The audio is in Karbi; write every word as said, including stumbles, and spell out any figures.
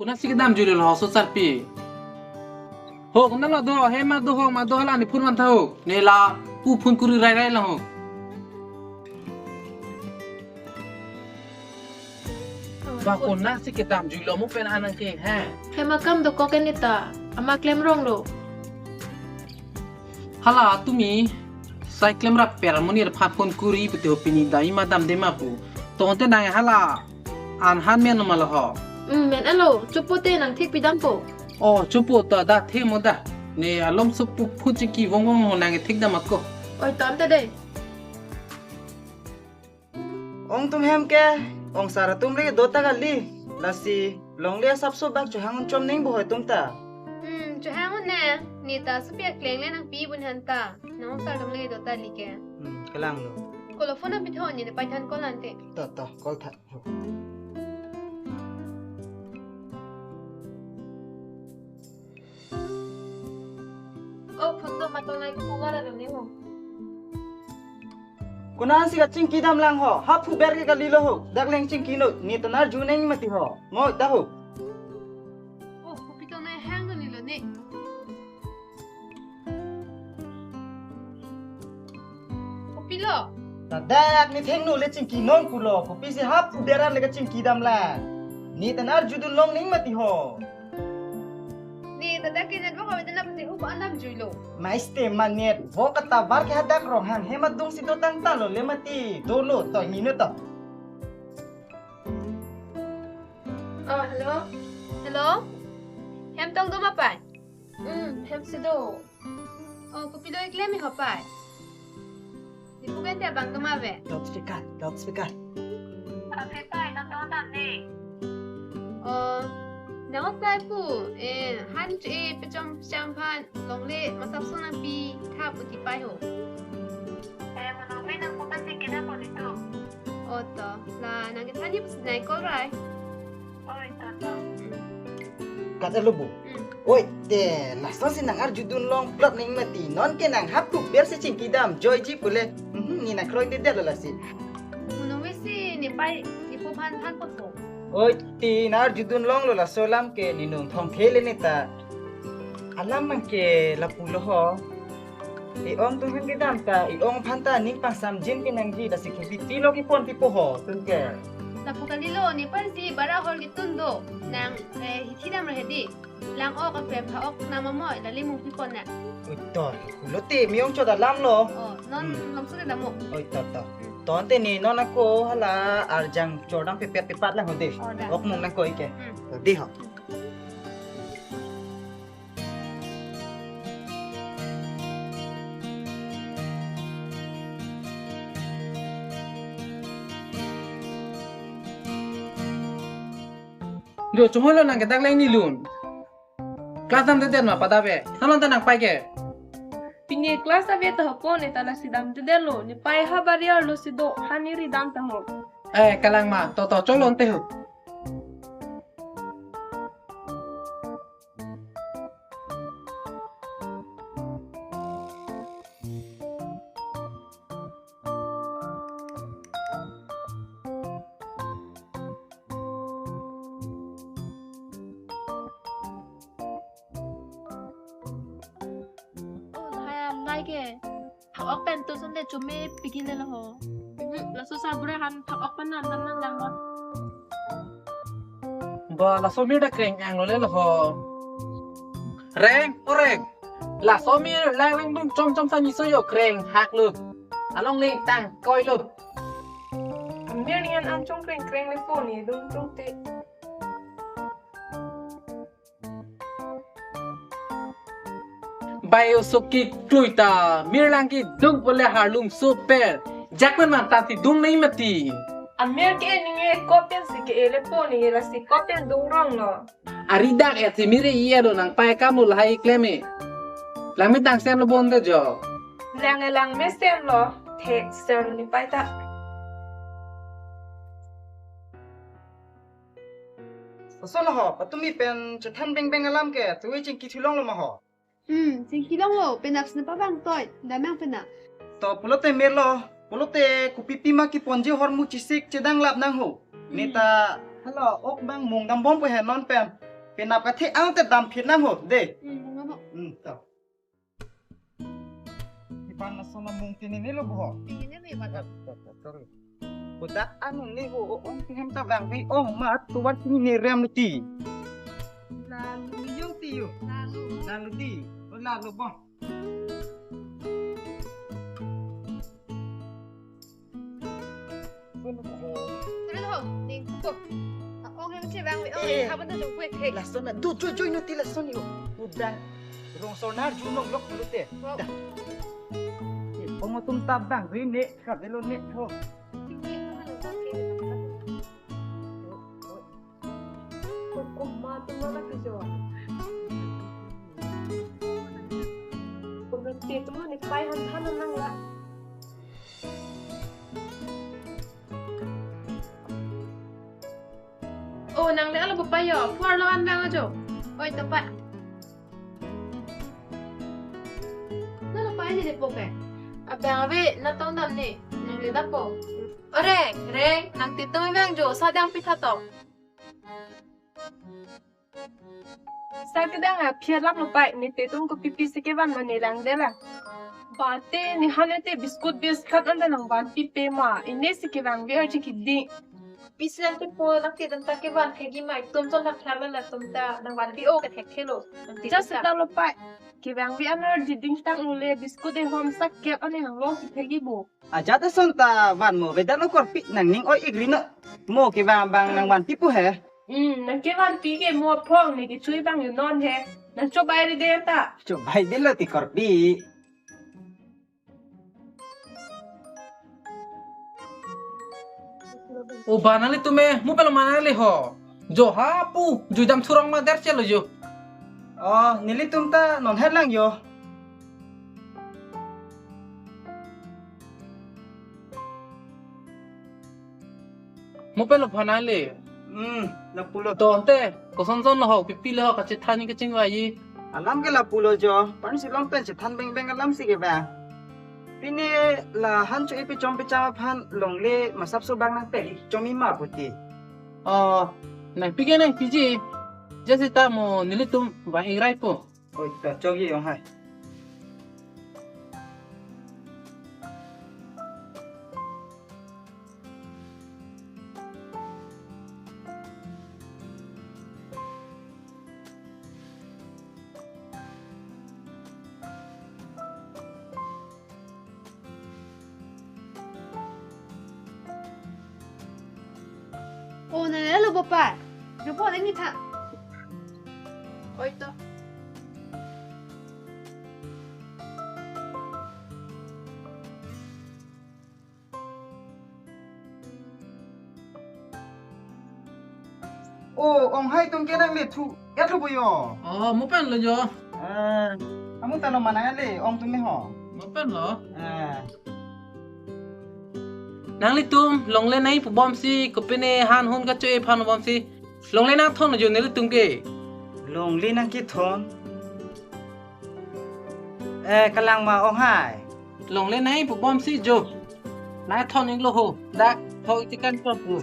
Konatsi kedamjuilo ho, so sarpi? Ho, konatlo do, he ma do, ho ma do, hala ne phone van tha ho. Ne lapu phone kuri rai rai lang ho. Ba, konatsi kedamjuilo mo pen anang ke, he? Hem akam dokok ke ne ta, amat klemronglo. Hala tumi sai klemrap per mo, nephan phone kuri pute ho, pini dam-i ma damde ma pu. Tangte nang hala an han men ma lo ho. Hmm, men-lo, chopo te nang thekpi dampo. Oh, chopo ta da thek mo da. Ne alom sopu phone chingki vong vong ho, nang thek dam ako. Oi, tangte de. Ong atum hem ke, ong sar atum le do ta kali. Lasi longle asapso bak chohang un chom neng bo hoi atum ta. Hmm, chohang un ne, ne ta sopi akleng le nangpi bun han ta. Nang ong sar atum le do ta li ke. Hmm, kalang lo. Kolo phone nangpi tha, ne nepei than call ante. To, to, call tha. Oh, phone do, matol nai ko puga la dam ne mo. Konatsi kachingki dam lang ho, haphu ber ke kalilo ho, dak leng chingki no, ne ta nang arju neng mati ho, ngoi ta ho. Oh, kopi tong nai hang do nilo ne. Kopilo? Ladak ne thengno le chingki non pulo, kopisi haphu ber an le kachingki dam lang. Ne ta nang arju dun long neng mati ho. Ne ta dak ke network ave dena pati hup an damjuilo. Maiste ma network atovar ke hadak Ronghang hem adung si dotang ta lo le mati. Dolo to, ingno to. Oh, hello. Hello? Hem tong do ma pei? Hmm, hem si do. Oh, kopilo iklem-i ho pei? Dipu kan te abang do ma ave? Loudspeaker, loudspeaker. Ave pei, nang do dam ne. Oh, nang ok pei pu, eh, han, eh, pechom pecham aphan longle masap so nangpi tha pu ti pei ho. Eh, mano me nang pukan si kena ko nito. Oh, to. La, nang kethan ni pus nai call rai. Oi, to, to. Kat alo bo. Hmm. Oi, te, laso si nang arju dun long plot neng mati. Non ke nang haphu ber si chingki dam joiji pule. Mhm, ne nang kroidedetlo lasi. Mano me si nepei, nepo aphan than pot po. Oi, te, nang arju dun longlo laso alam ke, ne nung thongthe le ne ta. Alam mang ke lapu lo ho. E-ong atum aphan kedam ta, e-ong aphan ta ning pangsamjin ke nangji, lasi kebiti lo kepon pipo ho, tun ke. Lapu kalilo, nepei si bara hall ketun do. Nang, eh, hithi dam ra hedi. Lang-ok ape pha-ok nama moi, lale mung pipon na. Oi to, pulote me-ong chot alam lo. Oh, non Hmm. longso te dam mo. Oi to to. Tangte ne non ako hala arjang chordam pepet pepat lang ho de. Oh, da. Ok mung nang koi ke. Hmm. De ho. Jo, chomoi lo nang ke dak leng ne lun. Class damdedet ma pada ave. Than-an ta nang pei ke. Pini class ave ta ho ko, ne ta lasi damdedetlo. Nepei ha bari arlo si do, hani ridam ta ho. Eh, kalang ma, to to, cholo ante ho. Oh, lahai alai ke. Phak-ok pen to sunde chome pigile lo ho. Hmm, laso sarbura aphan phak-ok pen nam nam nang lang lo. Ba, laso mir dak kreng ang lo le lo ho. Reng, o Reng. Laso mir lang lang dung chom chom sa miso yo kreng hak lo. Along leng tang koi lo. Amir nian an chong kreng kreng le po ne dung chong te. Bai oso keklui ta, mir lang kedung pule harlung so per. Jakman man ta ti dung nai mati. Amir ke ninge kopen si ke ele po ne lasi kopen dung rong lo. Ari dak et si mir e-e lo nang pei kam lo lahai klem e. Lang me tang sem lo bonta jo. Lang e lang me sem lo. Thek ser lo nepei ta. Oso lo ho, patumi pen chethan beng beng alam ke, tuwi chingki thu longlo ma ho. Hmm, chingki longlo, penap sna pabang toi, damnang pena. To pulote mir lo, pulote kopipi ma keponji ahormu chesik chedang lap nang ho. Ne ta, Hmm. Hala, ok bang mung dam bom po he non pen. Penap kathe ang te dam phit nang ho, de. Hmm, mama. Hmm, to. Ipan lason amung tini ni lo bo. Tini ni, mama. Sorry. Kuda anu ni ho, o, ong tinghem ta bang, wi ong ma tuan tini ni rem ti. Lalu yo ti yo. Lalu. Lalu ti. O lalu bo. Pero ho, ning ko. Ong yang che bang, ong Eh. Yang kapan tu jumpa ke. Lason na, do joy joy no ti lason yo. Udah. Rong sonar junong lok dulu te. Wow. Dah. Eh, ong tum tabang, ri ne, ka delo ne ho. Tinggi mana lagi. Kok ma tu mana ke jo? Pemeti tu mana pai han han nang la. Oh, nang le alo bapak yo, puar lo an bang ajo. Oi, tepat. Nalo pai ni depo ke? Abang ave, natong dam ni, nang le dapo. Ore, re, nang titung bang jo, sadang pitha to. Sa kedang a, phiar lam lo pai, ne titung ko pipi si kevan mane lang de la. Bate, ne hane te biscuit biscuit anta nang van pipe ma, ine si kevang ve arji kidi. Pisi lang te po lang te dan ta kevan khagi mai tum ton dak thar la tum ta nang van pi o ka thek thelo. Just ta lo pai. Kevang ve anar diding tang ule biscuit de hom sak kep ane nang long si khagi bo. Ajat ason ta van mo vedan lo korpi nang ning oi igri no. Mo kevang bang nang van pi pu he. Hmm, nang kevan pi ke mo phong ne kechui bang yo non he. Nang chobai ri de ta. Chobai de lo ti korpi. O ba nanglitum e, mo pelo ma nangli ho. Jo ha pu, jo jam surang ma der chelo jo. Oh, nelitum ta non het lang yo. Mo pelo phanai le. Hmm, lapulo. Tonte, koson son lo ho, pipi lo ho, kachethan ni kachingvai. Alam ke lapulo jo, pan si long pen chethan beng beng alam si ke ba. Pine la han cho ipi chom picham aphan longle masap so bang nang peli chom ima puti. Oh, nang pike nang piji. Jasi ta mo nelitum vang ingrai po. Oi, ta chok ye ong hai. Oh, nang lalo bapak. Nang po ini tha. Oi to. Oh, ong hai tum ke nang le thu. Ya thu bo yo. Oh, mo pen lo jo. Eh, amu ta lo mana le, ong tum me ho. Mo pen lo. Eh. Nanglitum longle nai pu bom si, kopine han hon kacho-e phan bom si. Longle nang thon jo nelitum ke. Longle nang kethon. Eh, kalang ma ong hai. Longle nai pu bom si jo. Nai thon ing lo ho. Dak thon itikan pon pu.